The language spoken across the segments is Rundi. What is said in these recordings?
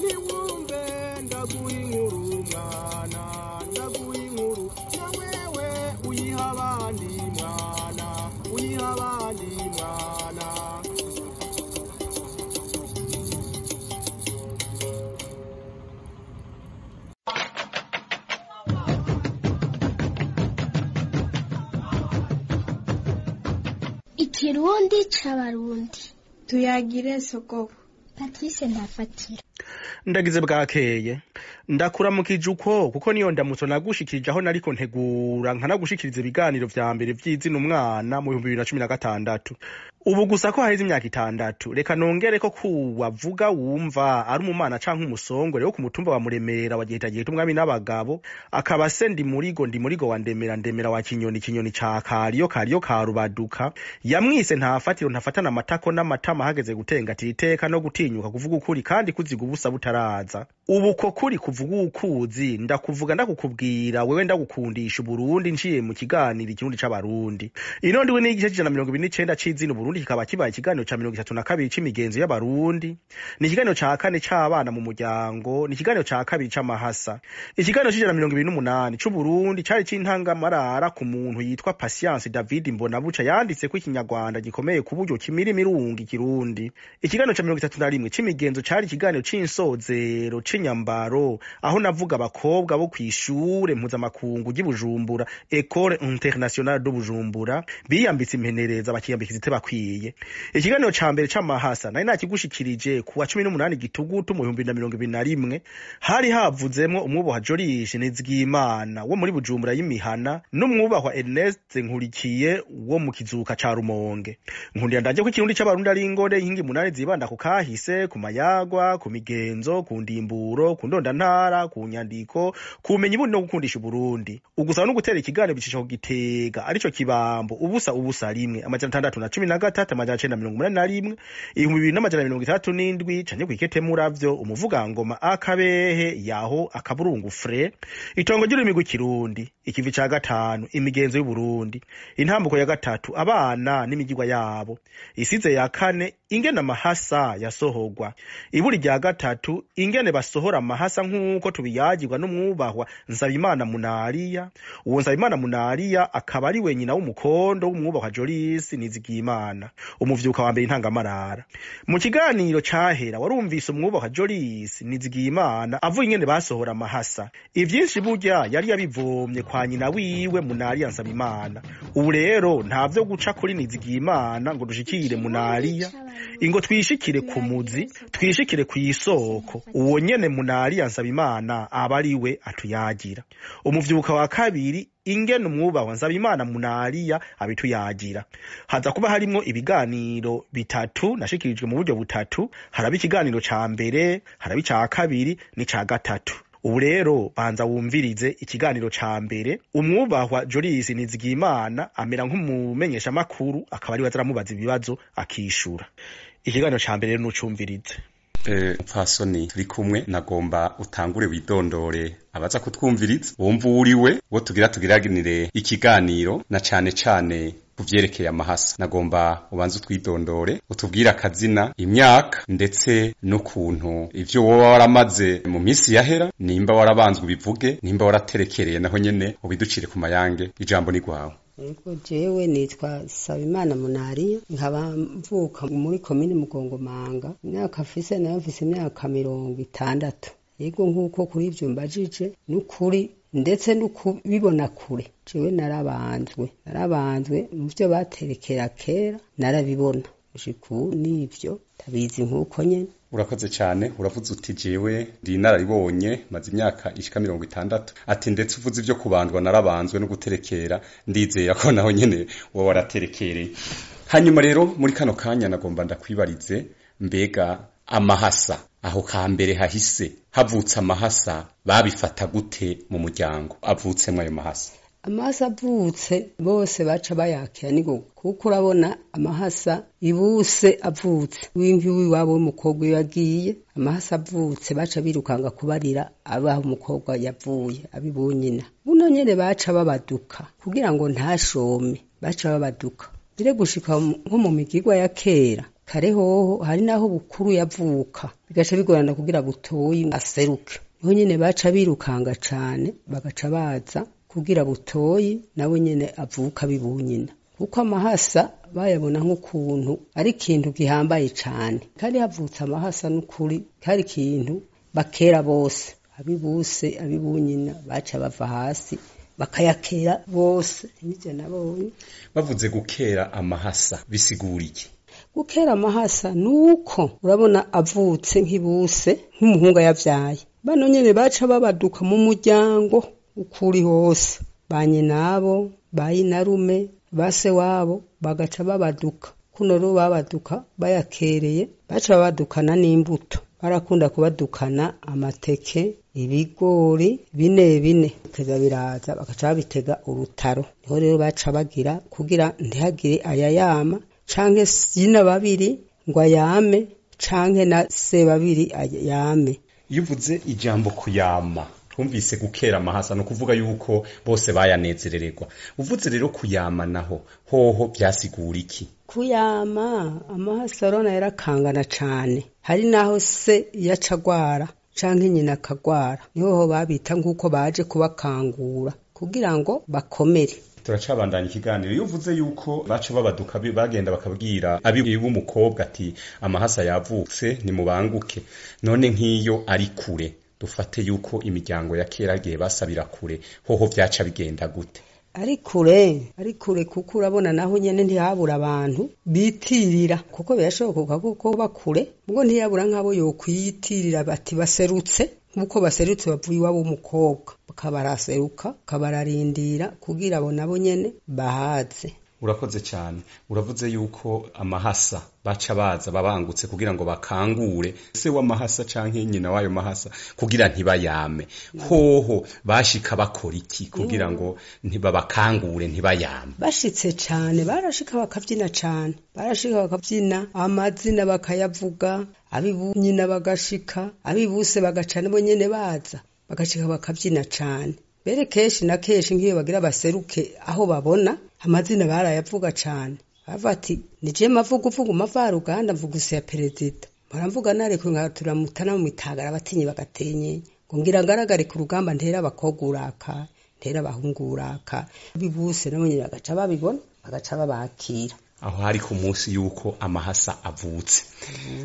Niwumve ndaguha inkuru mwana, ndaguha inkuru na wewe uyiha abandi mwana, uyiha abandi mwana. Ikirundi c'Abarundi. Tuyagire sogoko. Patrice Ntafatira. Ndagize bwakeye, ndakuramukije uko kuko niyo ndamutso nagushikirije aho nariko ntegura nkanagushikiriza ibiganiro vya mbere vy'izina umwana mu 2016. Ubu gusa ko haheze imyaka 6, reka nongere ko kuwavuga wumva ari umumana canke umusongore wo ku mutumba wa Muremera wa Giheta umwami n'abagabo, akaba se ndi murigo ndi murigo wa Ndemera Ndemera wa Kinyoni Kinyoni ca Kariyo Kariyo ka Rubaduka, yamwise Ntafatiro ntafatana amatako n'amatama hageze gutenga titeka no gutinyuka kuvuga ukuri kandi kuziga ubusa butaraza. Ubu ko kuri kuvuga ukuzi ndakuvuga ndakukubwira wewe ndagukundisha Uburundi nciye mu kiganiro Ikirundi c'Abarundi. Ino ndiwe ni igice c'ijana 29 c'izina Uburundi, kikaba kibaye ikiganiro ca 32 c'imigenzo y'Abarundi, ni ikiganiro ca kane c'abana mu muryango, ni ikiganiro ca kabiri c'amahasa. Ikiganiro c'ijana 28 c'Uburundi cari c'intangamarara ku muntu yitwa Patience David Mbonabuca, yanditse ko ikinyarwanda gikomeye ku buryo kimira imirunga ikirundi. Ikiganiro ca 31 c'imigenzo cari ikiganiro c'insozero c'inyambaro, aho navuga abakobwa bo kw'ishure mpuzamakungu ry'i Bujumbura, Ecole Internationale de Bujumbura, biyambitse impenereza bakiyambika izitebakwiye. Ikiganiro ca mbere c'amahasa nari nakigushikirije kuwa 18 Gitugutu mu 2021, hari havuzemwo umwubahwa Jorishe Nizigimana wo muri Bujumbura y'Imihana n'umwubahwa Ernest Nkurikiye wo mu Kizuka ca Rumonge. Nkundira ndaje ko Ikirundi c'Abarundi ari ingore inkingi 8 zibanda ku kahise, ku mayagwa, ku migenzo, ku ndimburo, ku ndondantara, ku nyandiko, kumenya ibundi no gukundisha Uburundi. Ugusaba no gutera ikiganiro bicisha ku gitega arico kibambo ubusa ubusa 1 613 981 2267 canke kwikete muravyo umuvugangoma akabehe yaho akaburungu fre. Itongo ry'ururimi rw'ikirundi, ikivi ca gatanu imigenzo y'Uburundi, intambuko ya gatatu abana n'imigirwa yabo, isize ya kane ingene amahasa yasohorwa, iburi rya gatatu ingene basohora amahasa nk'uko tubiyagirwa n'umwubahwa Nsabimana Munariya. Uwo Nsabimana Munariya akaba ari we nyina w'umukondo w'umwubahwa Jolis Nizigimana, umuvyuka wa mbere intangamarara. Mu kiganiro cahera warumvise umwubahwa Jolis Nizigimana avuga ingene basohora amahasa. Ivyinshi burya yari yabivomye kwa nyina wiwe Munariya Nsabimana. Ubu rero ntavyo guca kuri Nizigimana ngo dushikire Munariya, ingo twishikire ku muzi, twishikire kw'isoko. Uwo nyene Munariya Nsabimana aba ari we atuyagira. Umuvyuka wa kabiri ingene umwubahwa Nsabimana Munariya abituyagira. Haza kuba harimwo ibiganiro bitatu nashikirijwe mu buryo butatu, haraba ikiganiro ca mbere, haraba ica kabiri n'ica gatatu. Ubu rero banza wumvirize ikiganiro ca mbere. Umwubahwa Jolis Nizigimana amera nk'umumenyesha makuru, akaba ari we azaramubaza ibibazo akishura. Ikiganiro ca mbere rero nucumvirize. Mupfasoni turi kumwe, nagomba utangure widondore abaza kutwumviriza, wumva uriwe wo tugira tugiraginire ikiganiro na cane cane kuvyerekeye amahasa. Nagomba ubanze utwidondore, utubwire akazina, imyaka ndetse n'ukuntu ivyo woba waramaze mu minsi yahera, nimba warabanzwe ubivuge, nimba waraterekereye naho nyene ubiducire ku mayange. Ijambo ni rwawe. Ego, jewe nitwa Sabimana Munariya, nkaba mvuka muri komine Mugongomanga. Imyaka mfise nayo mfise imyaka 60. Yego, nk'uko kuri ivyo mbajije n'ukuri ndetse n'ukubibona kure, jewe narabanzwe mu vyo baterekera kera, narabibona gushika ubu n'ivyo ndabizi nk'uko nyene. Urakoze cyane. Uravuze uti jewe ndi nararibonye maze imyaka ishika 60, ati ndetse uvuze ivyo kubandwa narabanzwe no guterekera, ndizera ko naho nyene wowe waraterekereye. Hanyuma rero muri kano kanya nagomba ndakwibarize, mbega amahasa aho kambere hahise havutse amahasa babifata gute mu muryango avutsemwo ayo mahasa? Amahasa avutse bose baca bayakira nigo, kuko urabona amahasa ibuse avutse w'imvi w'iwabo w'umukobwa iyo yagiye, amahasa avutse baca birukanga kubarira abaho umukobwa yavuye abibonyina. Buno nyene baca babaduka kugira ngo ntashome, baca babaduka bire gushika nko mu migigwa ya kera. Kare hoho hari naho Bukuru yavuka bigaca bigorana kugira Butoyi aseruke, niho nyene baca birukanga cane bagaca baza kugira Butoyi nawe nyene avuka bibunyina, kuko amahasa bayabona nk'ukuntu ari ikintu gihambaye cane. Kari havutse amahasa n'ukuri kari ikintu bakera bose, abibuse abibunyina baca bava hasi bakayakera bose. Nivyo nabonye. Bavuze gukera amahasa bisigura iki? Gukera amahasa nuko urabona avutse nk'ibuse nk'umuhungu yavyaye, bano nyene baca babaduka mu muryango ukuri hose, ba nyinabo bayinarume base wabo bagaca babaduka. Kuno rero babaduka bayakereye, baca babadukana n'imbuto, barakunda kubadukana amateke, ibigori bine bine bikaza biraza bagaca babitega urutaro. Niho rero baca bagira kugira ntihagire ayayama canke sina babiri ngo ayame canke na se babiri ayame. Iyo uvuze ijambo kuyama twumvise gukera amahasa no kuvuga yuko bose bayanezerererwa. Uvuze rero kuyama naho hoho vyasigura iki? Kuyama amahasa rona yarakangana cane, hari naho se yaca agwara canke nyina akagwara, niho babita nk'uko baje kubakangura kugira ngo bakomere. Turacabandanya ikiganiro. Iyo uvuze yuko baca babaduka bagenda bakabwira abi b'umukobwa ati amahasa yavutse nimubanguke, none nk'iyo ari kure dufate yuko imiryango ya kera gihe basabira kure, hoho vyaca bigenda gute? Ari kure, ari kure kuko urabona naho nyene ntihabura abantu bitirira, kuko birashoboka kuko bakure ubwo ntiyabura nk'abo yokwiyitirira bati baserutse, nkuko baserutse bavuye iwabo w'umukobwa, bakabaraseruka bakabararindira kugira abo nabo nyene bahaze. Urakoze cyane. Uravuze yuko amahasa baca baza babangutse kugira ngo bakangure se w'amahasa canke nyina wayo mahasa kugira ntibayame. Hoho bashika bakora iki kugira ngo ntibabakangure ntibayame? Bashitse cane barashika bakavyina cane, barashika bakavyina amazina bakayavuga, abibunyina bagashika, abibuse bagaca nabo nyene baza bagashika bakavyina cane. Bere kenshi na kenshi nk'iyo bagira baseruke aho babona amazina barayavuga cane, bavuga ati nije mavuguvugu mavaruganda mvuguse ya perezida, baramvuga nareko nkaturamutana mu mitagara abatinyi bagatenye ngo ngira ngaragare ku rugamba ntera abakobwa uraka ntera abahungu uraka, bibuse nabo nyene bagaca babibona bagaca babakira. Aho hari ku munsi yuko amahasa avutse.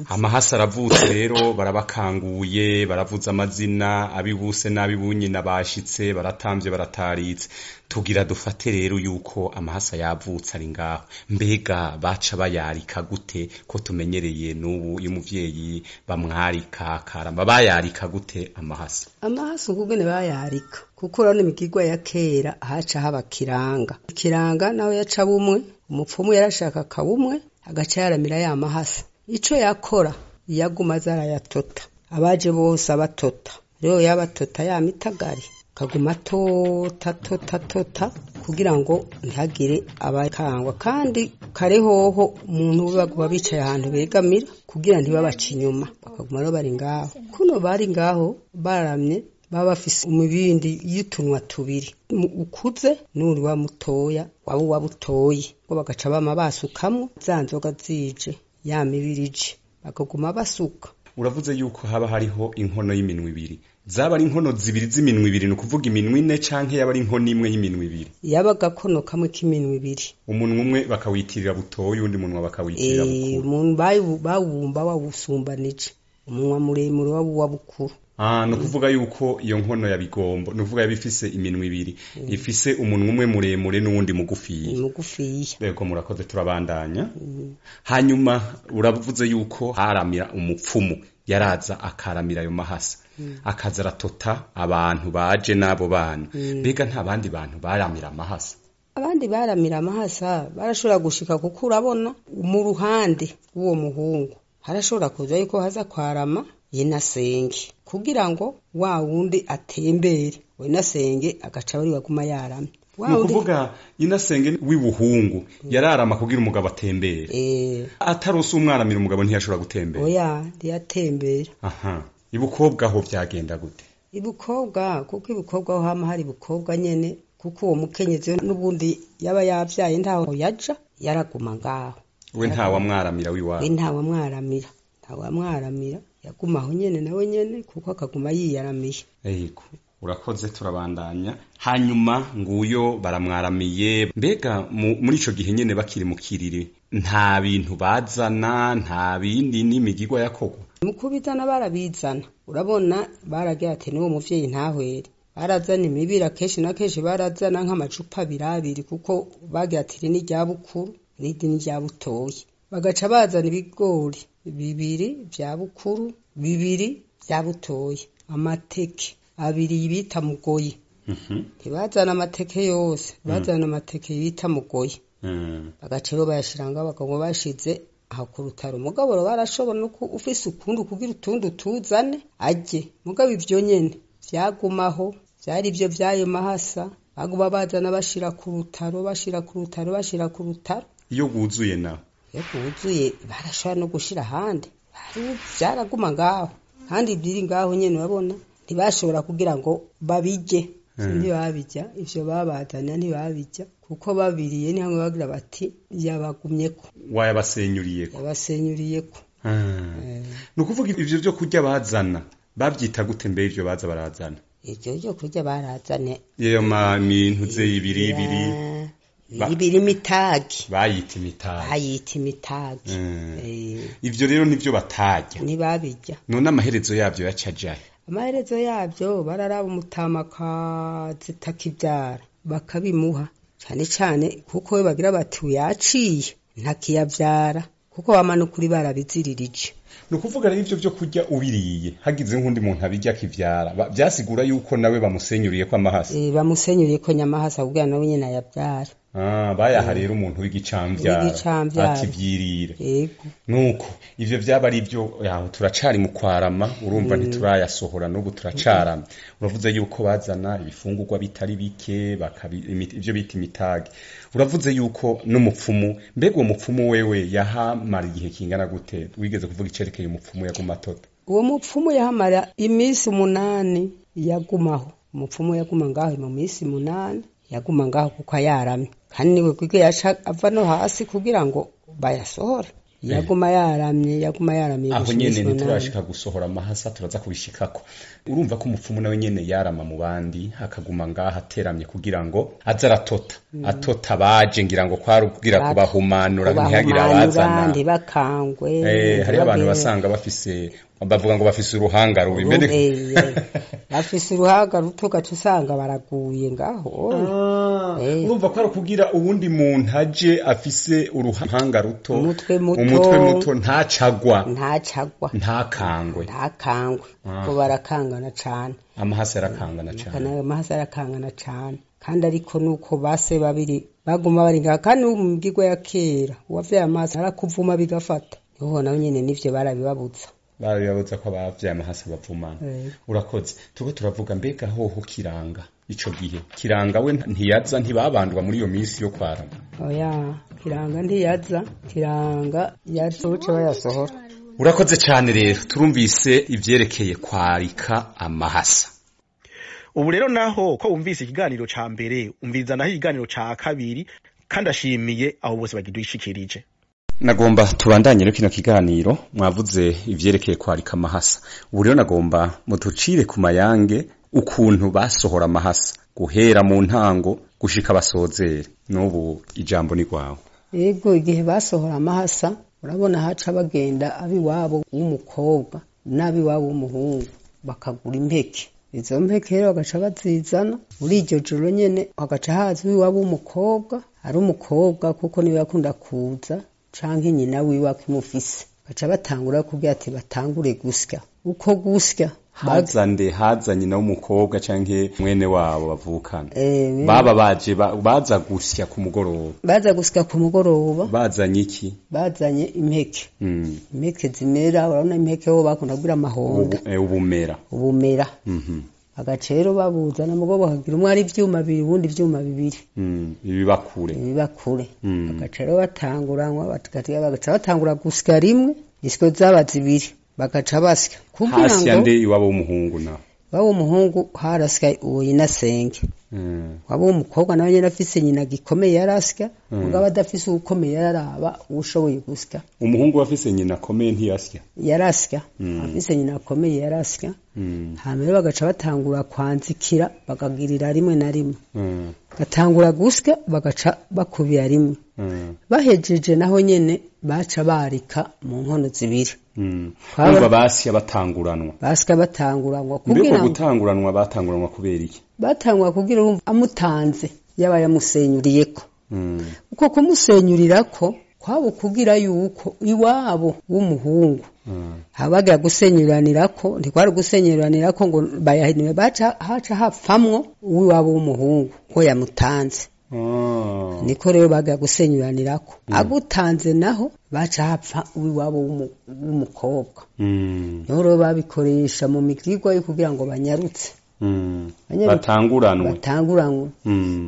Amahasa aravutse rero barabakanguye, baravuza amazina, abibuse n'abibunyina bashitse, baratamvye barataritse. Tugira dufate rero yuko amahasa yavutse ari ngaho. Mbega baca bayarika gute ko tumenyereye n'ubu iyo umuvyeyi bamwarika akaramba, bayarika gute amahasa? Amahasa ukugene bayarika, kuko urabona imigirwa ya kera haca haba kiranga. Kiranga naho yaca bumwe, umupfumu yarashaka kabumwe agaca yaramira ya mahasa. Ico yakora yaguma zarayatota, abaje bose abatota, rero yabatota ya mitagari kaguma tota tota tota kugira ngo ntihagire abakangwa. Kandi kare hoho umuntu baguma bicaye ahantu begamira kugira ntibabace inyuma, bakaguma rero bari ngaho. Kuno bari ngaho baramye baba bafise umubindi y'utunwa tubiri, ukuze n'uri wa mutoya waba uwa Butoyi, ngo bagaca bama basukamwo za nzoga zije ya mibiri ije bakaguma basuka. Uravuze yuko haba hariho inkono y'iminwe ibiri, zaba ari inkono zibiri z'iminwe ibiri, ni ukuvuga iminwe ine canke yaba ari inkono imwe y'iminwe ibiri? Yaba agakono kamwe k'iminwe ibiri, umunwa umwe bakawitirira Butoyi uwundi munwa bakawitirira Bukuru. Bawubumba bawusumbanije, umunwa muremure waba uwa Bukuru. No kuvuga yuko iyo nkono ya bigombo, no kuvuga yabifise iminwe ibiri, ifise umunwa umwe muremure n'uwundi mugufiya. Mugufiya. Yego murakoze, turabandanya. Hanyuma uravuze yuko haramira umupfumu, yaraza akaramira ayo mahasa, akaza aratota abantu baje n'abo bana. Mbega nta bandi bantu baramira amahasa? Abandi baramira amahasa barashobora gushika, kuko urabona mu ruhande w'uwo muhungu harashobora kuza yuko haza kwarama yinasenge kugira ngo wa wundi atembere, we nasenge agaca bari baguma yaramye. Ni ukuvuga inasenge w'ibuhungu yararama kugira umugabo atembere. Atarose umwaramira umugabo ntiyashobora gutembera. Oya, ntiyatembera. Aha, ibukobwa aho byagenda gute? Ibukobwa kuko ibukobwa aho hama hari ibukobwa nyene, kuko uwo mukenyezi n'ubundi yaba yavyaye ntaho yaja, yaraguma ngaho. We nta wamwaramira wiwabo? We nta wamwaramira, nta wamwaramira, yaguma aho nyene nawe nyene, kuko akaguma yiyaramiye. Yego, urakoze, turabandanya. Hanyuma nguyo baramwaramiye. Mbega muri ico gihe nyene bakiri mu kiriri, nta bintu bazana, nta bindi n'imigigwa yakogwa? Mu kubizana barabizana, urabona baragira ati n'uwo muvyeyi ntahwere. Barazana imibira kenshi na kenshi, barazana nk'amacupa abiri abiri, kuko bagira ati iri ni irya Bukuru, irindi ni irya Butoyi. Bagaca bazana ibigori bibiri vya Bukuru, bibiri vya Butoyi, amateke abiri bita mugoyi. Ntibazana amateke yose, bazana amateke bita mugoyi. Bagaca rero bayashira ngaho, bakaguma bashize aho ku rutaro. Mugabo barashobora no ufise ukundi kugira utundi tuzane arye. Mugabo ivyo nyene vyagumaho, vyari ivyo vy'ayo mahasa, baguma bazana bashira ku rutaro, bashira ku rutaro, bashira ku rutaro. Iyo rwuzuye naho? Iyo rwuzuye barashobora no gushira ahandi, vyaraguma ngaho. Kandi biri ngaho nyene, urabona ntibashobora kugira ngo babirye. Ntibabirya ivyo babazana, ntibabirya, kuko babiriye ni hamwe bagira bati yabagumyeko, wayabasenyuriyeko. Yabasenyuriyeko. Ni ukuvuga ivyo vyo kurya bazana bavyita gute mbe ivyo baza barazana? Ivyo vyo kurya barazane, iyo mintu ze ibiri ibiri ibiri imitagi, bayita imitagi. Bayita imitagi. Ivyo rero nivyo batarya? Ntibabirya. None amaherezo yavyo yacajahe? Amaherezo yavyo bararaba umutama akazitakivyara bakabimuha, cane cane kuko we bagira bati uyaciye ntakiyavyara, kuko bama n'ukuri barabiziririje. Ni ukuvuga rero ivyo vyo kurya ubiriye, hagize nk'undi muntu abirya akivyara, vyasigura yuko nawe bamusenyuriye ko amahasa? Bamusenyuriye ko nyamahasa kugira nawe nyene ayavyara. Bayaha rero umuntu w'igicamvyaro ativyirira. Yego. Nuko ivyo vyaba ari byo, yaho turacari mu kwarama, urumva ntiturayasohora n'ubu turacarama. Uravuze yuko bazana ibifungurwa bitari bike, ivyo bita imitage. Uravuze yuko n'umupfumu, mbega uwo mupfumu wewe yahamara igihe kingana gute? Wigeze kuvuga icerekeye umupfumu yaguma atota. Uwo mupfumu yahamara iminsi 8 yagumaho. Umupfumu yaguma ngaho mu minsi 8, yaguma ngaho kuko yaramye. Kandi niwe kuko yaca ava no hasi kugira ngo bayasohore. Yaguma yaramye, yaguma yaramye. Aho nyene ntiturashika gusohora amahasa, turaza kubishikako. Urumva ko umupfumu nawe nyene yarama mu bandi, akaguma ngaha ateramye kugira ngo aze aratota. Atota baje ngira ngo kwari kugira kubahumanura, ntihagira abazana. Ntibakangwe. Hari abantu basanga bafise, bavuga ngo bafise uruhanga rubi. Mbere bafise uruhanga ruto, gaca usanga baraguye ngaho. Urumva ko ari kugira uwundi muntu aje afise uruhanga ruto, umutwe muto, umutwe muto, ntacagwa, ntacagwa, ntakangwe, ntakangwe, kuko barakangana cane. Amahasa arakangana cane. Amahasa arakangana cane. Kandi ariko nuko base babiri baguma bari ngaho, kandi mu migigwa ya kera uwavyaye amahasa arakuvuma bigafata. Niho nawe nyene nivyo barabibabuza. Barabibabuza ko abavyaye amahasa bavumana. Urakoze. Turiko turavuga mbega hoho Kiranga ico gihe Kiranga we ntiyaza, ntibabandwa muri iyo minsi yo kwarama? Oya, Kiranga ntiyaza, Kiranga yasohoce bayasohora. Urakoze cane rero, turumvise ivyerekeye kwarika amahasa. Ubu rero naho ko wumvise ikiganiro ca mbere, umviriza naho ikiganiro ca kabiri, kandi ashimiye abo bose bagidushikirije. Nagomba tubandanye rero kino kiganiro, mwavuze ivyerekeye kwarika amahasa. Ubu rero nagomba mutucire ku mayange ukuntu basohora amahasa guhera mu ntango gushika basozere. N'ubu ijambo ni rwawe. Yego, igihe basohora amahasa, urabona haca bagenda abiwabo w'umukobwa n'abiwabo w'umuhungu bakagura impeke. Izo mpeke rero bagaca bazizana muri iryo joro nyene, hagaca haza uwiwabo w'umukobwa, ari umukobwa kuko niwe yakunda kuza, canke nyina wiwe akimufise. Baca batangura kugira ati batangure gusya. Uko gusya haza nde? Haza nyina w'umukobwa canke mwene wabo bavukana. Baba baje baza gusya ku mugoroba. Baza gusya ku mugoroba. Bazanye iki? Bazanye impeke. Impeke zimera, urabona impeke ho bakunda kugira amahonda. Ubumera. Ubumera. Agaca rero babuzana, mugo bakagira umwe ari ivyuma bibiri, uwundi ivyuma bibiri. Ibibakure. Ibibakure. Bagaca rero batanguranwa, bagaca batangura gusya rimwe, isyo zaba zibiri, bagaca basya. Kugira ngo nde iwabo w'umuhungu na Waba umuhungu harasya uwo yinasenge. Waba umukobwa nawe nyene afise nyina gikomeye yarasya, mugabo adafise uwukomeye yararaba uwushoboye gusya. Umuhungu afise nyina akomeye ntiyasya? Yarasya. Afise nyina akomeye yarasya. Hanyuma rero bagaca batangura kwanzikira, bakagirira rimwe na rimwe. Batangura gusya bagaca bakubira rimwe. Bahejeje naho nyene baca barika mu nkono zibiri. Urumva basya batanguranwa. Basya batanguranwa kugira ngo gutanguranwa batanguranwa kubera iki? Batangwa kugira urumva amutanze yaba yamusenyuriyeko. Uko kumusenyurirako kwabo kugira yuko iwabo w'umuhungu habaga gusenyuranirako, ntikwari gusenyuranirako ngo bayahinwe, baca haca hapfamwo uw'iwabo w'umuhungu ko yamutanze. Niko rero baga gusenyuranirako. Agutanze naho baca hapfa uw'iwabo w'umukobwa. Niho rero babikoresha mu migirwa yo kugira ngo banyarutse. Batanguranwe. Batanguranwe.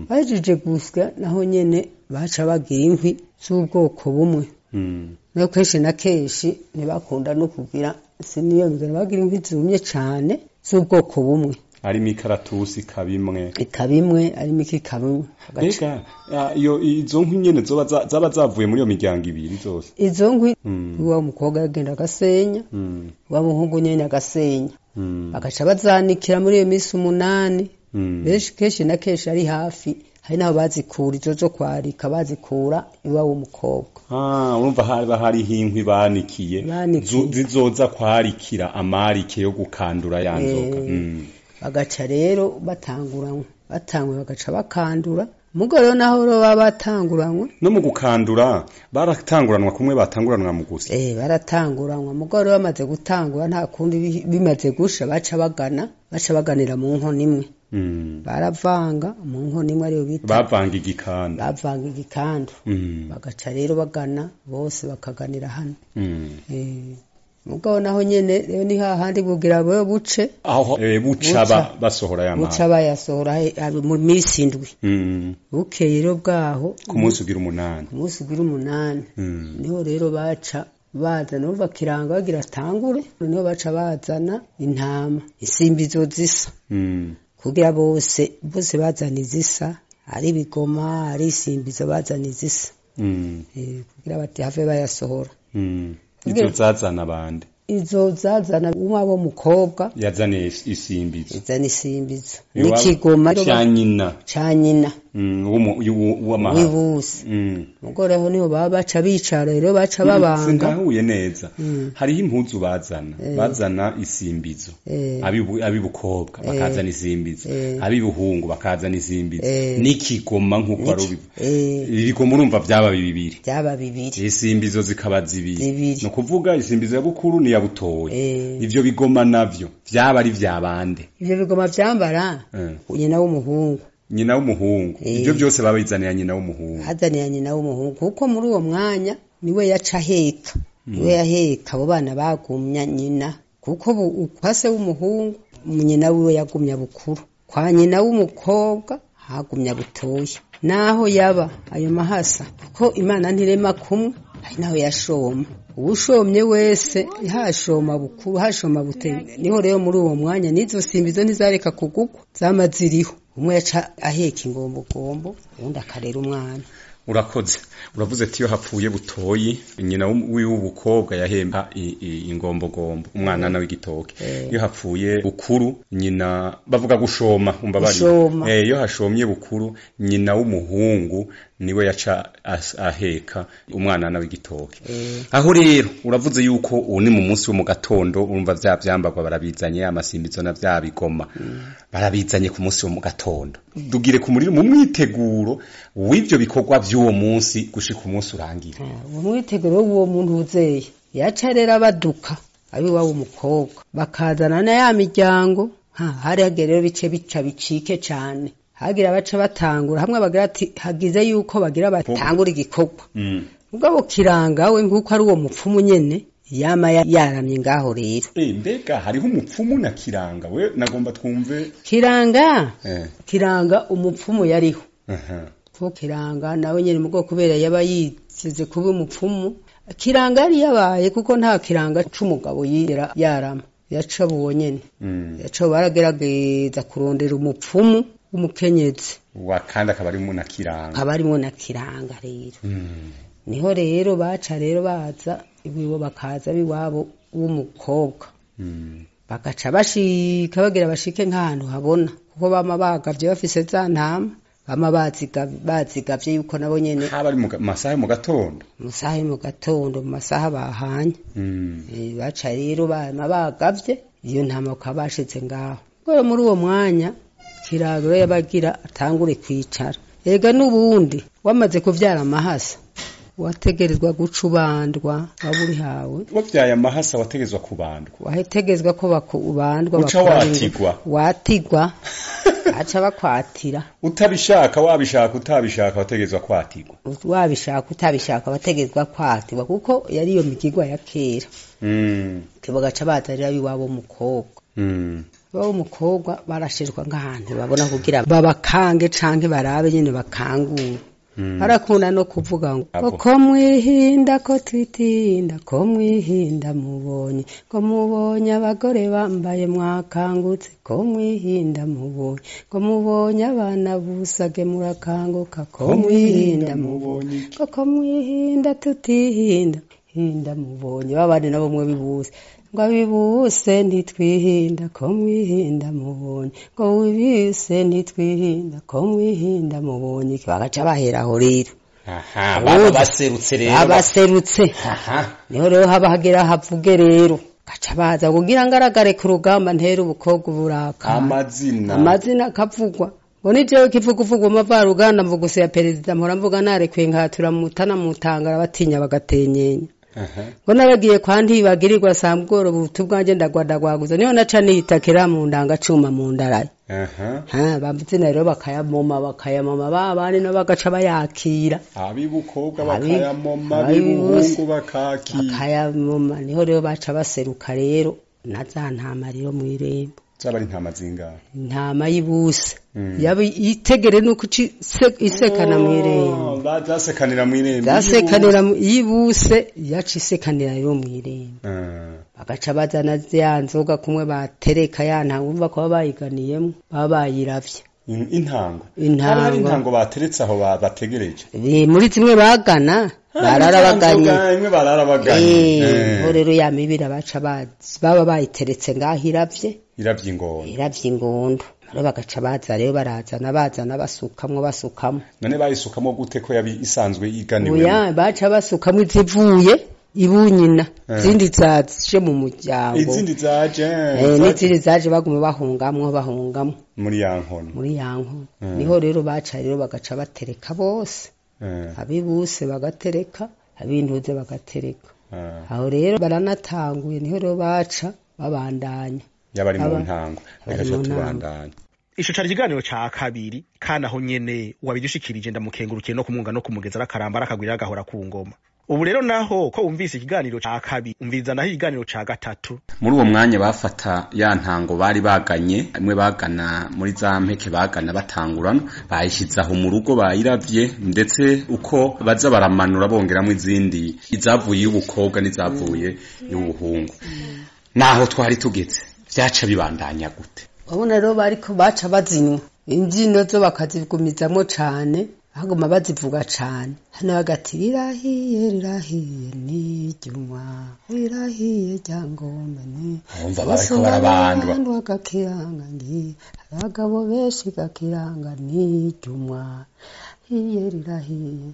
Bahejeje gusya naho nyene baca bagira inkwi z'ubwoko bumwe. No kenshi na kenshi ntibakunda no kugira siniyo migano, bagira inkwi zumye cane z'ubwoko bumwe. Arimo ikaratusi ikabimwe. Ikabimwe arimo ikabimwe. Mbega iyo izo nkwi nyene zoba zaba zavuye muri iyo miryango ibiri zose? Izo nkwi uwa mukobwa yagenda agasenya, uwa muhungu nyene agasenya. Bagaca bazanikira muri iyo minsi 8. Benshi kenshi na kenshi ari hafi, hari naho bazikura izo zo kwarika, bazikura iwabo w'umukobwa. Urumva haba hariho inkwi banikiye zizoza kwarikira amarike yo gukandura ya nzoga. Bagaca rero batanguranwa, batangura bagaca bakandura. Mugo rero naho rero baba batanguranwe. No mu gukandura baratanguranwa kumwe batanguranwa mu gusya. Baratanguranwa. Mugo rero bamaze gutangura nta kundi bimaze gusha baca bagana, baca baganira mu nkono imwe. Baravanga mu nkono imwe ariyo bita bavanga igikanda. Bavanga igikanda. Bagaca rero bagana bose bakaganira hano. Mugabo naho nyene rero ni hahandi bugira bo buce aho buca basohora ya buca bayasohora mu minsi 7. Bukeye rero bwaho ku munsi ugira 8. Ku munsi ugira 8. Niho rero baca bazana urumva Kiranga bagira atangure, niho baca bazana intama isimbizo zisa. Kugira bose bose bazana izisa, ari bigoma ari isimbizo bazana izisa. Kugira bati have bayasohora. Izo zazana bande? Izo zazana umwabo mukobwa yazane isimbizo. Yazane isimbizo n'ikigoma ca nyina. Ca nyina. W'amahasa. Mugore ho niho baba baca bicara rero baca babanga. Sindahuye neza. Hariho impuzu bazana. Bazana isimbizo. Abibukobwa bakazana isimbizo. Abibuhungu bakazana isimbizo. N'ikigoma nkuko ari ubivuga. Ibigoma urumva byaba bibiri. Byaba bibiri. Isimbizo zikaba zibiri. No kuvuga isimbizo ya bukuru ni ya butoyi. Ivyo bigoma navyo vyaba ari vyabande. Ivyo bigoma vyambara nyina w'umuhungu. Nyina w'umuhungu. Ibyo byose babizanira nyina w'umuhungu. Azanira nyina w'umuhungu kuko muri uwo mwanya niwe yaca aheka. Niwe yaheka abo bana bagumya nyina kuko ukwase w'umuhungu nyina wiwe yagumya bukuru. Kwa nyina w'umukobwa hagumya butoya. Naho yaba ayo mahasa kuko Imana ntirema kumwe, hari naho yashoma. Uwushomye wese hashoma bukuru hashoma buteye. Niho rero muri uwo mwanya nizo simbizo ntizareka kugugwa zama ziriho. Umwe yaca aheka ingombogombo uwundi akarera umwana. Urakoze. Uravuze ati iyo hapfuye butoyi nyina w'ubukobwa yahemba ingombogombo umwana nawe igitoke. Iyo hapfuye bukuru nyina bavuga gushoma umva bari. Iyo hashomye bukuru nyina w'umuhungu niwe yaca aheka umwana nawe igitoke. Aho rero uravuze yuko ubu ni mu munsi wo mu gatondo urumva vya vyambagwa barabizanye amasimbizo na vya bigoma. Barabizanye ku munsi wo mu gatondo. Dugire ku muriro mu mwiteguro w'ivyo bikorwa vy'uwo munsi gushika umunsi urangira. Umwiteguro w'uwo muntu uzeye yaca rero abaduka abi wabo umukobwa bakazana na ya miryango. Hari hagere rero bice bica bicike cane. Hagira baca batangura hamwe bagira ati hagize yuko bagira batangura igikorwa. Mugabo Kiranga we nkuko ari uwo mupfumu nyene yama yaramye ngaho rero. Mbega hariho umupfumu na Kiranga we nagomba twumve. Kiranga? Kiranga umupfumu yariho. Ko Kiranga nawe nyene mugo kubera yaba yiteze kuba umupfumu. Kiranga yari yabaye kuko nta Kiranga c'umugabo yigera yarama. Yaca uwo nyene. Yaca baragerageza kurondera umupfumu w'umukenyezi. Wa kandi akaba arimwo na Kiranga. Akaba arimwo na Kiranga rero. Niho rero baca rero baza iwibo bakaza biwabo w'umukobwa. Bagaca bashika bagira bashike nk'ahantu habona kuko bama bagavye bafise za ntama bama bazigavye yuko nabo nyene haba ari mu masaha mu gatondo, masaha mu gatondo, mu masaha bahanye. Baca rero bama bagavye iyo ntama bakaba bashize ngaho. Ngo muri uwo mwanya Kiragiro yabagira atangure kwicara. Ega n'ubundi wamaze kuvyara amahasa wategerezwa guca ubandwa waburi hawe. Wavyaye amahasa wategerezwa kubandwa, wategerezwa ko bakubandwa, uca watigwa, watigwa aca bakwatira. Utabishaka wabishaka utabishaka wategerezwa kwatigwa, wabishaka utabishaka wategerezwa kwatigwa, kuko yari iyo migigwa ya kera. Bagaca bazarira biwabo mukobwa. Babo mukobwa barashirwa nk'ahantu babona kugira babakange canke barabe nyene bakangura. Barakunda no kuvuga ngo ko mwihinda ko twitinda, ko mwihinda mubonye, ko mubonye abagore bambaye mwakangutse, ko mwihinda mubonye, ko mubonye abana busage murakanguka, ko mwihinda mubonye, ko mwihinda tutihinda hinda mubonye babandi nabo mwe bibuse ngo abibuse ntitwihinda, ko mwihinda mubonye, ngo wibise ntitwihinda, ko mwihinda mubonye. Bagaca baheraho rero. Aha, baba baserutse rero, babaserutse. Niho rero haba hagera havuge rero gaca baza kugira ngaragare ku rugamba ntera ubukobwa buraka. Amazina akavugwa. Ngo ni jewe kivuguvugu amavaruganda mvuguse ya perezida mpora mvuga narekuye nkatura mutana mutangara batinya bagatenyenya. Ngo naragiye kwa ntibagirirwa sambworo butu bwanje ndagwadagwaguza niho naca nitakira mu ndanga cuma mu ndaraye. Bamuzina rero bakayamoma babandi no bagaca bayakira. Abibukobwa bakayamoma, abibuhungu bakakira. Bakayamoma niho rero baca baseruka rero na za ntama rero mw'irembo. Zaba ari intama zingahe? Intama y'ibuse. Yaba itegere nuko isekana mw'irembo. Zasekanira mw'irembo. Zasekanira y'ibuse yaca isekanira yo mw'irembo. Bagaca bazana ya nzoga kumwe batereka ya ntango umva ko bayiganiyemo baba bayiravye. Intango. Hari intango bateretse aho bategereje. Muri zimwe bagana bararabaganye. Imwe bararabaganye. Ho rero ya mibira baca baba bayiteretse ngaho iravye. Iravye ingondo. Iravye ingondo. Rero bagaca baza rero barazana bazana basukamwo basukamo. None bayisukamwo gute ko yabi isanzwe iganiwe? Oya baca basukamwo izivuye ibunyina zindi zaje mu muryango. Izindi zaje. N'izindi zaje baguma bahungamwo bahungamwo. Muri ya nkono. Muri ya nkono. Niho rero baca rero bagaca batereka bose. Abibuse bagatereka, abintuze bagatereka. Aho rero baranatanguye niho rero baca babandanya. Yabari mu ntango bagaca tubandanya. Ico cari ikiganiro ca kabiri kandi aho nyene wabidushikirije ndamukengurukiye no kumwunga no kumugeza arakaramba arakagwira agahora ku ngoma. Ubu rero naho ko wumvise ikiganiro ca kabiri umviriza naho ikiganiro ca gatatu. Muri uwo mwanya bafata ya ntango bari baganye, imwe bagana muri za mpeke bagana batangurana, bayishize aho mu rugo bayiravye, ndetse uko baza baramanura bongeramwo izindi izavuye y'ubukobwa n'izavuye y'ubuhungu. Naho twari tugeze vyaca bibandanya gute? Babona rero bariko baca bazinywa imbyino zo bakazigumizamwo cane, baguma bazivuga cane. Hano bagati rirahiye rirahiye n'iryumwa, rirahiye ryangombe ni Urumva bariko barabandwa gakiranga ngi abagabo benshi gakiranga n'iryumwa, hiye rirahiye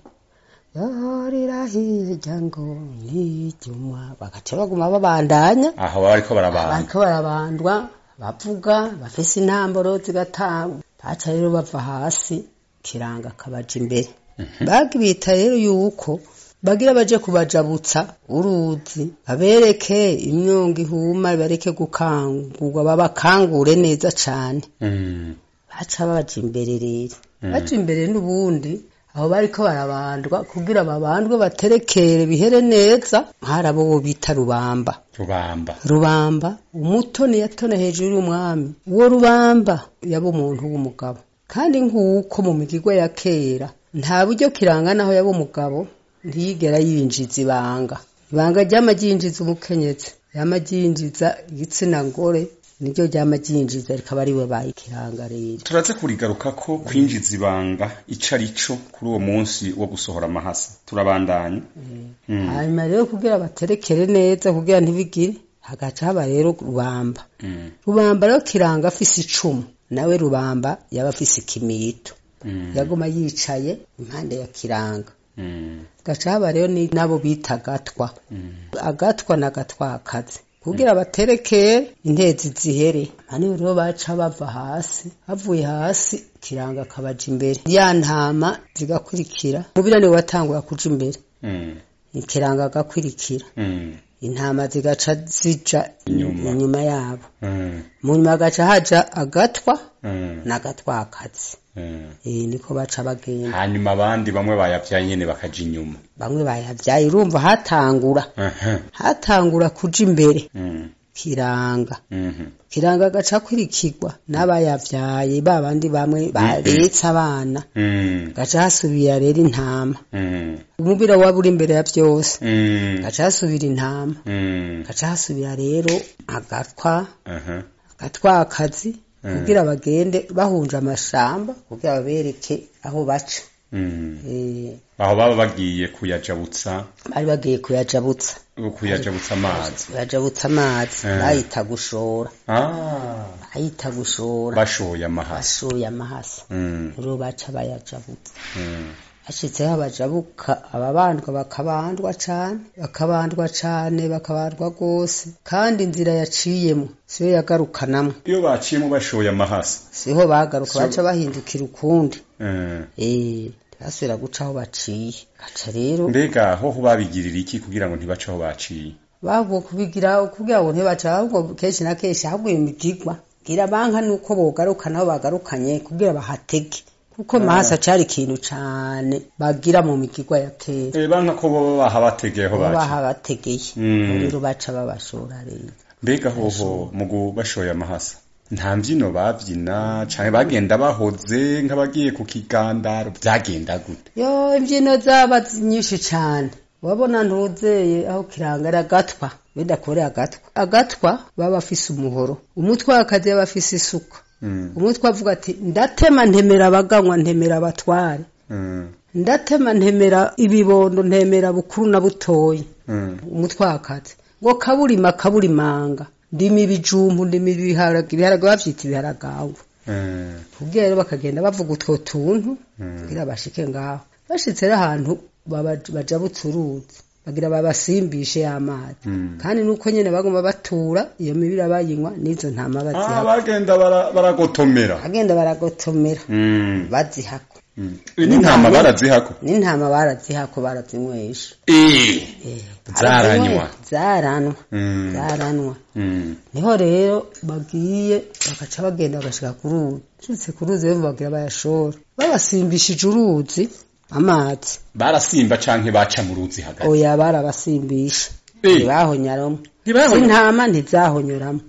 rirahiye ryangombe n'iryumwa. Bagaca baguma babandanya aho bariko barabandwa, bariko barabandwa bavuga bafise intambaro zigatangwa. Baca rero bava hasi Kiranga kabaja imbere. Bagibita rero yuko bagira baje kubajabutsa uruzi, babereke imyongo ihuma, bareke gukangurwa, babakangure neza cane. Baca baja imbere rero, baja imbere n'ubundi aho bariko barabandwa kugira babandwe baterekere bihere neza. Harabo bo bita Rubamba. Rubamba umutoni yatone hejuru y'umwami. Uwo Rubamba yaba umuntu w'umugabo, kandi nk'uko mu migigwa ya kera nta buryo Kiranga naho yaba umugabo ntiyigera yinjiza ibanga. Ibanga ryama ryinjiza umukenyezi. Ryama ryinjiza igitsina ngore niryo ryama ryinjiza rikaba ariwe bayikiranga rero. Turaze kurigaruka ko kwinjiza ibanga ico arico kuri uwo munsi wo gusohora amahasa. Turabandanya. Hanyuma rero kugira baterekere neza kugira ntibigire hagaca haba rero Rubamba. Rubamba rero Kiranga afise icumu, nawe Rubamba yaba afise ikimito. Yaguma yicaye impande ya Kiranga. Gaca haba rero nabo bita Agatwa. Agatwa na Gatwakazi kugira baterekere intezi zihere. Hano rero baca bava hasi, bavuye hasi Kiranga akabaja imbere, ya ntama zigakurikira. Mubira niwe watangura kuja imbere, Kiranga agakurikira, intama zigaca zija inyuma yabo. Mu nyuma hagaca haja Agatwa n'Agatwakazi. Niko baca bagenda. Hanyuma abandi bamwe bayavyaye nyene bakaja inyuma. Bamwe bayavyaye urumva hatangura. Hatangura kuja imbere. Kiranga. Kiranga agaca akurikirwa n'abayavyaye babandi bamwe baretse abana. Gaca hasubira rero intama. Umubira waba uri imbere ya vyose. Gaca hasubira intama. Gaca hasubira rero Agatwa. Agatwakazi. Kugira bagende bahunje amashamba kugira babereke aho baca. Aho baba bagiye kuyajabutsa. Bari bagiye kuyajabutsa. Kuyajabutsa amazi. Kuyajabutsa amazi. Bayita gushora. Bayita gushora. Bashoye amahasa. Bashoye amahasa. Rero baca bayajabutsa. Hashitseho abajabuka ababandwa bakabandwa cane, bakabandwa cane, bakabandwa gose, kandi inzira yaciyemo siyo yagarukanamwo. Iyo baciyemo bashoye amahasa siho bagaruka, baca bahindukira ukundi. Basubira guca aho baciye. Gaca rero mbega hoho babigirira iki kugira ngo ntibace aho baciye? Babwo kubigira kugira ngo ntibace, ahubwo kenshi na kenshi ahubwo imigigwa gira banka nuko bogaruka naho bagarukanye kugira bahatege. Kuko mahasa cari ikintu cane bagira mu migigwa ya kera. Banka ko boba bahabategeyeho baca. Bahabategeye. Rero baca babashora rero. Mbega hoho mu bashoye amahasa nta mbyino babyina canke bagenda bahoze nk'abagiye ku kigandaro, vyagenda gute? Yo imbyino zaba nyinshi cane. Wabona ntuzeye aho Kiranga Agatwa, bidakore Agatwa. Agatwa baba afise umuhoro, umutwe w'akazi yaba afise isuka. Umutwe avuga ati ndatema ntemera abaganywa, ntemera abatware, ndatema ntemera ibibondo, ntemera bukuru na butoyi. Umutwe w'akazi ngo kaburima kaburimanga, ndimi ibijumbu, ndimi ibiharage, ibiharage bavyita ibiharagawe. Kugira rero bakagenda bavuga utwo tuntu kugira bashike ngaho. Bashitse rero ahantu bajabutse uruzi bagira babasimbishe y'amazi. Kandi nuko nyene bagomba batura iyo mibira bayinywa n'izo ntama bazihako. Bagenda baragotomera. Bagenda baragotomera. Bazihako. N'intama barazihako. N'intama barazihako, barazinywesha. Zaranywa. Zaranwa. Zaranwa. Niho rero bagiye bakaca bagenda bagashika ku ruzi. Bashitse ku ruzi rero bagira bayashora. Babasimbishije uruzi amazi. Barasimba canke baca mu ruzi hagati? Oya barabasimbisha. Ntibahonyoramo. Intama ntizahonyoramo.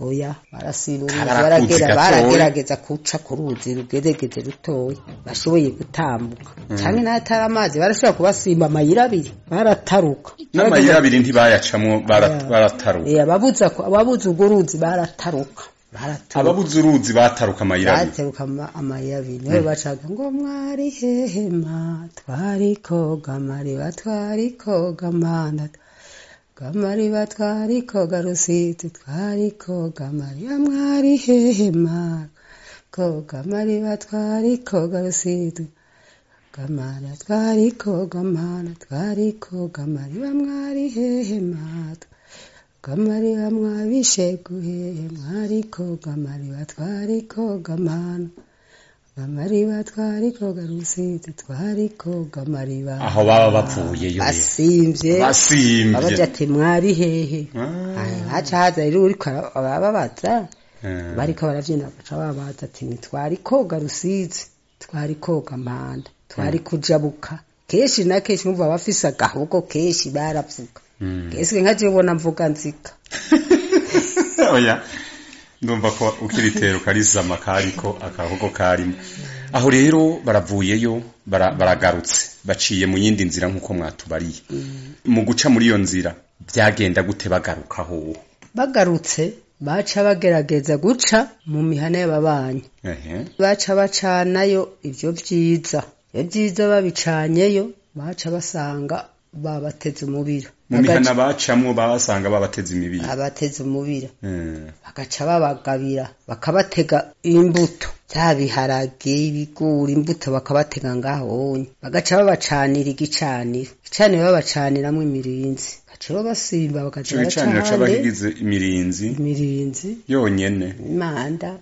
Oya barasimba uruzi, baragerageza kuca ku ruzi rugerageze rutoya bashoboye gutambuka. Canke n'atari amazi barashobora kubasimba amayira abiri, barataruka. N'amayira abiri ntibayacamwo, barataruka. Ababuze urwo ruzi barataruka. Ababuze uruzi bataruka amayira abiri. Bataruka amayira abiri. Niho bacaga ngo mwari hehema twari koga amariba, twari koga amanda, amariba twari koga Rusizi, twari koga amariba, mwari hehema koga amariba, twari koga Rusizi, amariba twari koga amanda, twari koga amariba, mwari hehema Kamariba mwabishe guhehe, mwari koga amariba, twari koga amana, amariba twari koga Rusizi, twari koga amariba. Aho baba bapfuye yo basimvye, basimvye babaja ati mwari hehe. Haca haza rero uriko abababaza, bariko baravyina baca babaza ati ntitwari koga Rusizi, twari koga Mpanda, twari kujabuka. Kenshi na kenshi umva bafise agahogo, kenshi baravuga. Kese nka je ubona mvuga nzika. Oya ndumva ko ukiritero karizama kariko akahogo karimo. Aho rero baravuyeyo baragarutse baciye mu yindi nzira nkuko mwatubariye. Mu guca muri iyo nzira Byagenda gute bagaruka ho? Bagarutse baca bagerageza guca mu mihana y'ababanyi. Baca bacanayo ivyo vyiza. Ivyo vyiza babicanyeyo baca basanga babateze umubira. Mu mihana bacamwo basanga babateze imibira. Abateze umubira. Bagaca babagabira, bakabatega imbuto. Vya biharage, ibigori, imbuto bakabatega ngaho onye. Bagaca babacanira igicaniro. Igicaniro babacaniramwo imirinzi. Baca basimba bakaja Ico gicaniro baracana. caba kigize imirinzi Imirinzi. yonyene. Imanda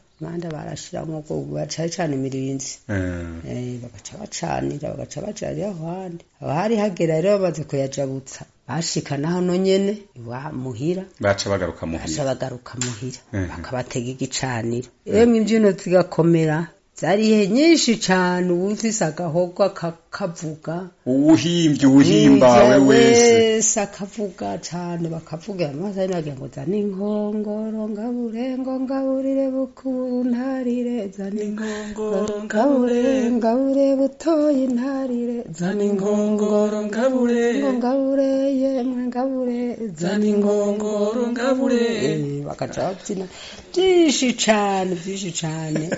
barashiramwo ko baca cana imirinzi. Bagaca bacanira, bagaca bacanira aho handi. Aho hari hagera rero bamaze kuyajabutsa. Bashika naho no nyene iwa muhira. Baca bagaruka muhira. Baca bagaruka muhira. Bakabatega igicaniro. Emwe imbyino zigakomera. Zari nyinshi cane, uwufise agahogo akavuga. Uwuhimbye uwuhimbawe wese. Akavuga cane, bakavuga amazi nagira ngo zana inkongoro ngabure ngo ngaburire bukuru ntarire, zana inkongoro ngabure ngabure butoyi ntarire, zana inkongoro ngabure ngo ngabure yemwe ngabure, zana inkongoro ngabure. Bakaca babyina byinshi cane, byinshi cane.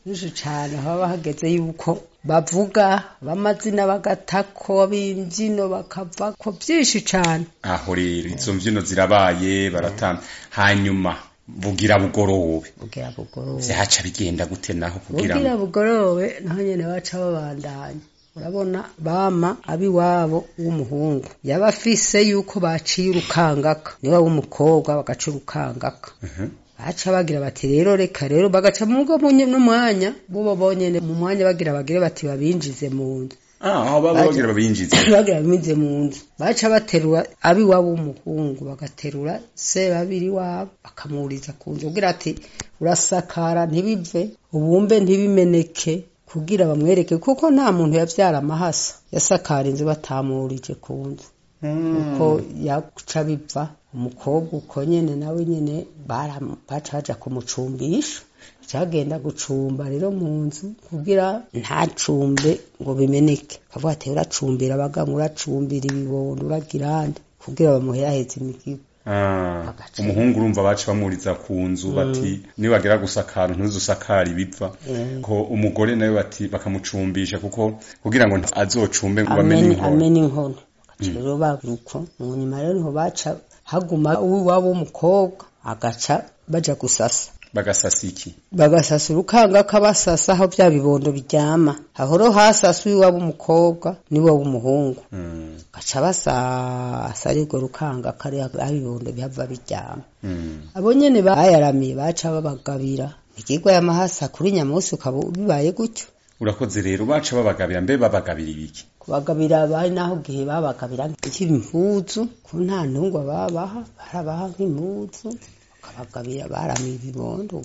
Byinshi cane. Haba hageze yuko bavuga bamazina bagatako b'imbyino bakavako byinshi cane. Aho rero izo mbyino zirabaye baratamba, hanyuma bugira bugorobe. Bugira bugorobe vyaca bigenda gute naho kugira bugira bugorobe? Naho nyene baca babandanya. Urabona bama abiwabo w'umuhungu yaba afise yuko baciye urukangaka, niwe w'umukobwa bagaca urukangaka. Baca bagira bati rero reka rero, bagaca mugo n'umwanya bo bonyene mu mwanya bagira bagire bati babinjize mu nzu. Aho baba bagira babinjize. Bagira babinjize mu nzu. Baca baterura abiwabo w'umuhungu, bagaterura se babiri wabo bakamuriza ku nzu kugira ati urasakara ntibive, ubumbe ntibimeneke, kugira bamwereke kuko nta muntu yavyara amahasa yasakara inzu batamurije ku nzu. Uko yaca biva umukobwa uko nyene nawe nyene baca baja kumucumbisha, cagenda gucumba rero mu nzu kugira ntacumbe ngo bimeneke. Kavuga ati uracumbira abaganga, uracumbira ibibondo, uragirande, kugira bamuheraheze imigigo. Umuhungu urumva baca bamuriza ku nzu bati niwagera gusakara ntuzusakara ibipfa. Ko umugore nawe bati bakamucumbisha kuko kugira ngo azocumbe ngo bamenye inkono. Rero baruko mu nyuma rero niho baca haguma uwabo w'umukobwa agaca baja gusasa. Bagasasa iki? Bagasasa urukanga kabasasa aho bya bibondo biryama. Aho hasasa uwabo w'umukobwa niwe w'umuhungu. Gaca basasa ariko rukanga kari aho ibibondo bihava biryama. Abo nyene bayaramiye baca babagabira ikigwa y'amahasa kuri nyamusi ukaba bibaye gutyo. Urakoze rero. Baca babagabira, mbe babagabira ibiki? Kubagabira bari naho gihe babagabira impuzu, ko nta ntungwa babaha, barabaha nk'impuzu bakabagabira baramiye ibibondo.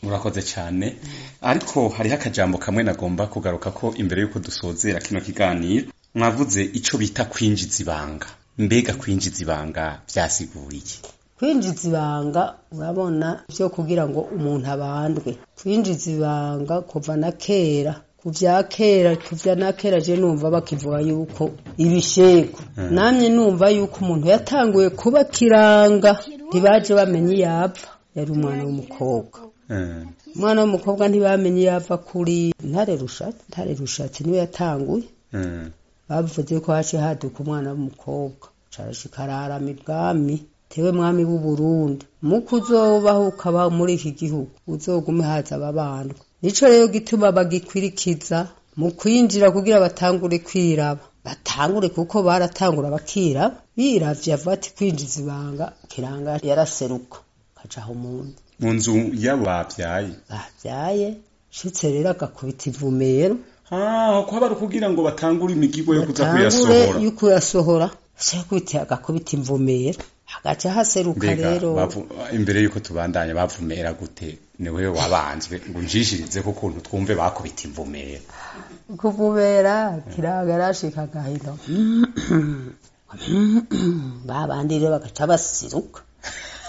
Murakoze cyane. Ariko hariho akajambo kamwe nagomba kugaruka ko imbere yuko dusozera kino kiganiro. Mwavuze ico bita kwinjiza ibanga. Mbega kwinjiza ibanga vyasigura iki? Kwinjiza ibanga urabona byo kugira ngo umuntu abandwe. Kwinjiza ibanga kuva na kera, kuvya kera, kuvya na kera je numva bakivuga yuko ibishego. Namye numva yuko umuntu yatanguye kuba kiranga ntibaje bamenye yapfa, yari umwana w'umukobwa. Umwana w'umukobwa ntibamenye yapfa kuri Ntare Rushatsi. Ntare Rushatsi niwe yatanguye. Bavuze ko hace haduka umwana w'umukobwa carashikararama ibwami. Tewe mwami w'u Burundi, muko uzobaho ukaba muri iki gihugu uzogume haza ababandwa. Nico rero gituma bagikwirikiza mu kwinjira kugira batangure kwiraba. Batangure kuko baratangura bakiraba. Biravye avuga ati kwinjiza ibanga kiranga yaraseruka kajaho mu nzu yabo bavyaye. Bavyaye shitse rero agakubita ivumero. Ko bari kugira ngo batangure imigigo yo kuza kuyasohora. Yo kuyasohora. Shakubita agakubita imvumero. Hagaca haseruka rero. Imbere yuko tubandanya bavumera gute? Niwe wabanzwe ngo njishirize ko kuntu twumve bakubita imvumera. Kuvumera kiranga yarashika gahino. Babandi rero bagaca basiruka.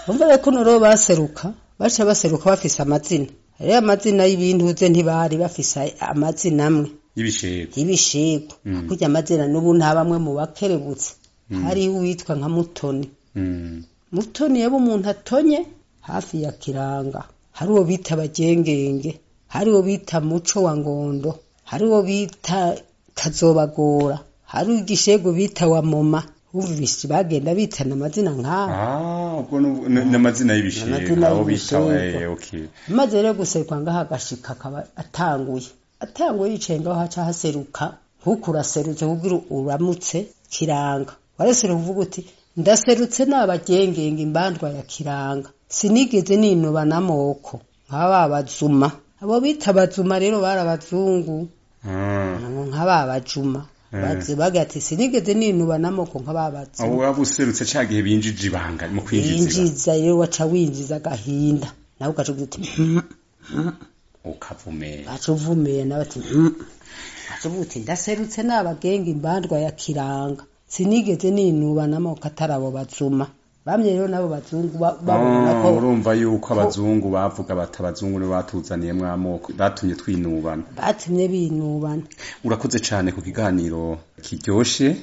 Umva ko noro baseruka, baca baseruka bafise amazina. Rero amazina y'ibintu uze ntibari bafise amazina amwe. Y'ibishego. Y'ibishego. Kurya amazina n'ubu nta bamwe mu bakerebutse. Hariho uwitwa nka Mutoni. Mutoni yaba umuntu atonye hafi ya Kiranga. Hari uwo bita Bagengenge, hari uwo bita Muco wa Ngondo, hari uwo bita Kazobagora, hari igishego bita wa Moma. Uvisi bagenda bitana amazina nk'aho. Ubwo n'amazina y'ibishego abo bita okay. Maze rero gusekwa ngaha agashika akaba atanguye yicaye ngaho, haca haseruka nkuko uraserutse kugira uramutse Kiranga. Waraseruka uvuga uti ndaserutse n'abagengenge imbandwa ya Kiranga, sinigeze ninuba n'amoko nk'aba bazuma. Abo bita bazuma rero barabazungu, nk'aba bajuma baga ati sinigeze ninuba n'amoko nk'aba bazuma. Abo wabuserutse ca gihe binjije ibanga mu kwinjiza binjiza rero waca winjiza agahinda, nawe ugaca ugira uti ukavumera, aca uvumera nawe ati aca uvuga uti ndaserutse n'abagenga imbandwa ya Kiranga, sinigeze ninuba n'amoko atari abo bazuma. Bamye rero nabo bazungu babona ko urumva yuko abazungu bavuga bati abazungu nibo batuzaniyemwo amoko batumye twinubana, batumye binubana. Urakoze cane ku kiganiro kiryoshe,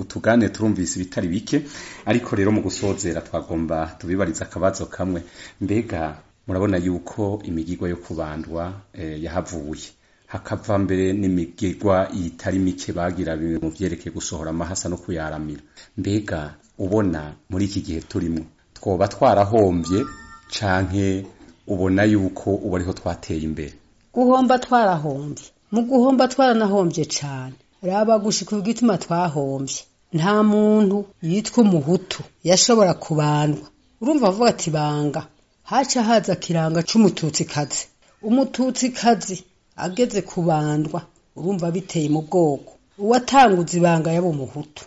utugane turumvise ibitari bike, ariko rero mu gusozera twagomba tubibariza akabazo kamwe. Mbega murabona yuko imigigwa yo kubandwa yahavuye hakava mbere n'imigigwa itari mike bagira mu vyerekeye gusohora amahasa no kuyaramira. Mbega ubona muri iki gihe turimo twoba twarahombye canke ubona yuko ubu ariho twateye imbere? Guhomba twarahombye, mu guhomba twaranahombye cane. Raba gushika igituma twahombye, nta muntu yitwa umuhutu yashobora kubandwa. Urumva avuga ati banga, haca haza Kiranga c'umututsikazi. Umututsikazi ageze kubandwa urumva biteye mu bwoko, uwatanguza ibanga yaba umuhutu.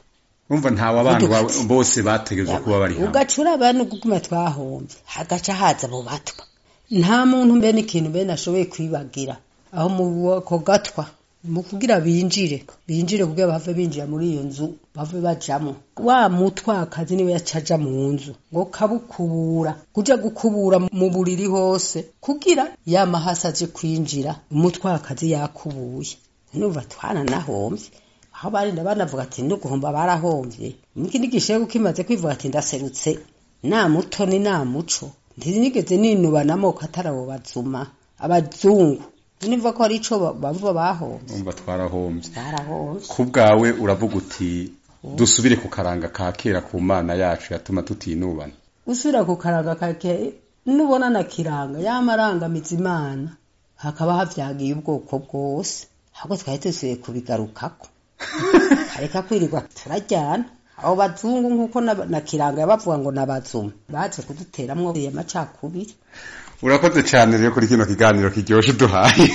Urumva nta wabandwa bose bategerezwa kuba bari hamwe. Ugacura abantu guguma twahombye, hagaca haza abo batwa. Nta muntu mbe n'ikintu mbe nashoboye kwibagira aho mu ko gatwa mu kugira binjire kugira bave binjira muri iyo nzu bave bajamo. Wa mutwakazi niwe yacaja mu nzu ngo kabukubura, kuja gukubura mu buriri hose kugira ya mahasa aje kwinjira, umutwakazi yakubuye. Numva twananahombye aho barinda banavuga ati no guhomba barahomvye. Ikindi gishego kimaze kwivuga ati ndaserutse na Mutoni na Muco, ntinigeze ninuba n'amoko atari abo bazuma abazungu. Niva ko ari ico bavuga bahomvye. Umva twarahombye. Twarahombye. Ku bwawe uravuga uti dusubire ku karanga ka kera ku Mana yacu yatuma tutinubana. Usubira ku karanga ka kera nubona na Kiranga yamarangamiza Imana hakaba havyagiye ubwoko bwose, ahubwo twari dusubiye kubigarukako. Hareka kwirirwa turajyana abo bazungu nkuko na Kiranga bavuga ngo nabazuma baje kuduteramwo amacakubiri. Urakoze cyane rero kuri kino kiganiro kiryoshe uduhaye.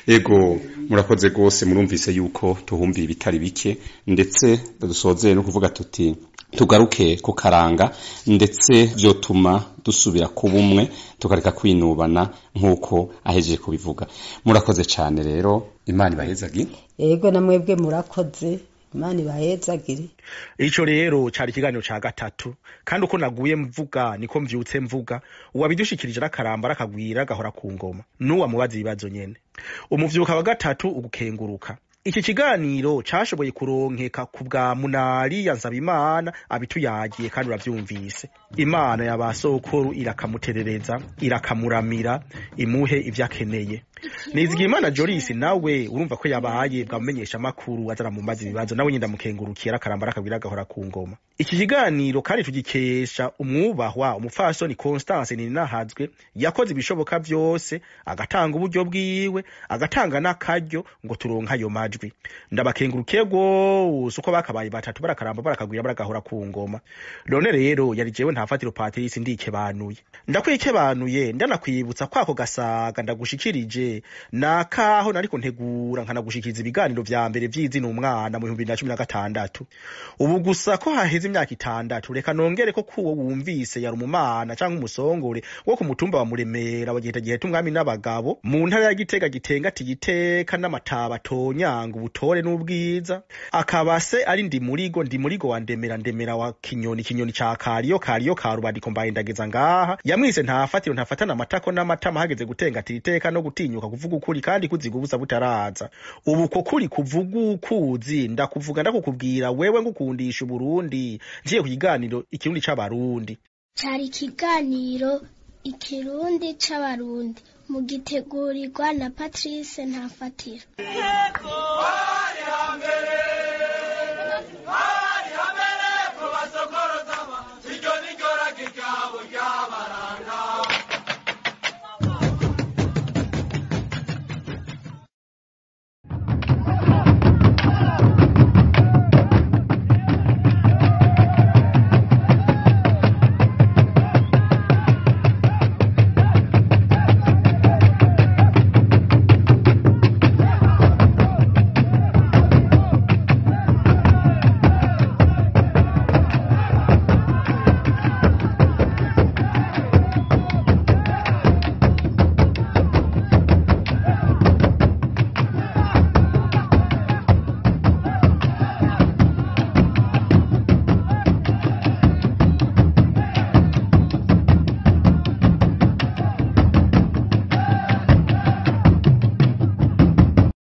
Ego murakoze gose, murumvise yuko tuhumviye ibitari bike, ndetse dusozeye no kuvuga tuti tugaruke ku karanga, ndetse vyotuma dusubira ku bumwe tukareka kwinubana nkuko ahejeje kubivuga. Murakoze cyane rero, Imana ibahezagire. Yego namwebwe murakoze, Imana ibahezagire. Ico rero cari ikiganiro ca gatatu, kandi uko naguye mvuga niko mvyutse mvuga. Uwabidushikirije arakaramba arakagwira agahora ku ngoma, n'uwamubaza ibibazo nyene. Umuvyuka wa gatatu ugukenguruka. Iki kiganiro cashoboye kuronkeka ku bwa Munari ya Nsabimana abituyagiye, kandi uravyumvise. Imana ya ba sokuru irakamuterereza, irakamuramira, imuhe ivyakeneye. Nizigimana Joris nawe urumva ko yabaye bwamumenyesha makuru azaramumaza ibibazo, nawe nyine ndamukengurukiye arakaramba arakabwira agahora ku ngoma. Iki kiganiro kandi tugikesha umwubahwa umupfasoni Constance Ninahazwe yakoze ibishoboka vyose, agatanga uburyo bwiwe, agatanga n'akaryo ngo turonke ayo majwi. Ndabakengurukiye gose uko bakabaye batatu barakaramba barakagwira baragahora ku ngoma. None rero yari jewe ntafatiro Patrice ndikebanuye. Ndakwikebanuye ndanakwibutsa kwako gasaga ndagushikirije nakaho nariko ntegura nkanagushikiriza ibiganiro vya mbere vy'izina umwana mu 2016. Ubu gusa ko haheze imyaka 6, reka nongere ko kuwo wumvise yari umumana canke umusongore wo ku mutumba wa Muremera wa Giheta Giheta umwami n'abagabo mu ntara ya Gitega Gitenga Tigiteka n'amataba tonyanga ubutore n'ubwiza, akaba se ari Ndimurigo Ndimurigo wa Ndemera Ndemera wa Kinyoni Kinyoni ca Kariyo Kariyo ka Rubadiko mbaye ndageza ngaha. Yamwise ntafatiro ntafatana amatako n'amatama hageze gutenga Tigiteka no gutinya gutinyuka kuvuga ukuri kandi kuziga ubusa butaraza. Ubu ko kuri kuvuga ukuzi, ndakuvuga ndakukubwira wewe ngukundisha Uburundi, ngiye ku kiganiro Ikirundi c'Abarundi. Cari ikiganiro Ikirundi c'Abarundi mugitegurirwa na Patrice Ntafatira. Yego.